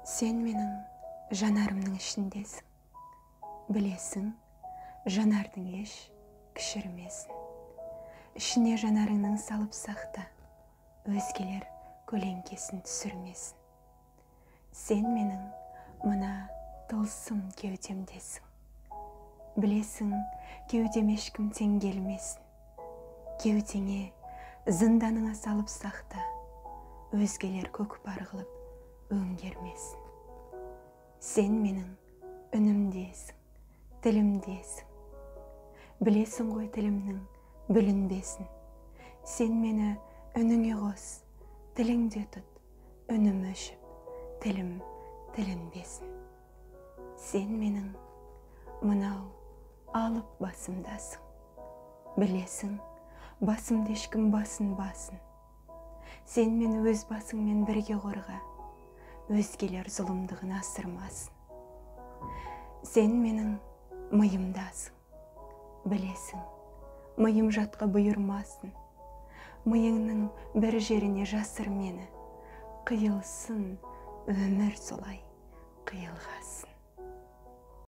Сен менің жанарымның ішіндесің. Білесің, жанардың еш кішірмесін. Ішіне жанарыңның салып сақта, өзгелер көлеңкесін түсірмесін. Сен менің мына тылсым кеудемдесің. Білесің, кеудем ешкім тең келмесін. Кеудеңе зынданыңа салып сақта, өзгелер көкпар қылып өңгермесін. Сен менің үнімдесің, тілімдесің. Білесің ғой тілімнің бүлінбесін. Сен мені үніңе қос, тіліңде тұт, үнім өшіп, тілім тілінбесін. Сен менің мынау алып басымдасың. Білесің, басымды ешкім басынбасын. Сен мені өз басыңмен бірге қорға, өзгелер зұлымдығын асырмасын. Сен менің миымдасың. Білесің, миым жатқа бұйырмасын. Миыңның бір жеріне жасыр мені. Қиылсын өмір солай қиылғасын.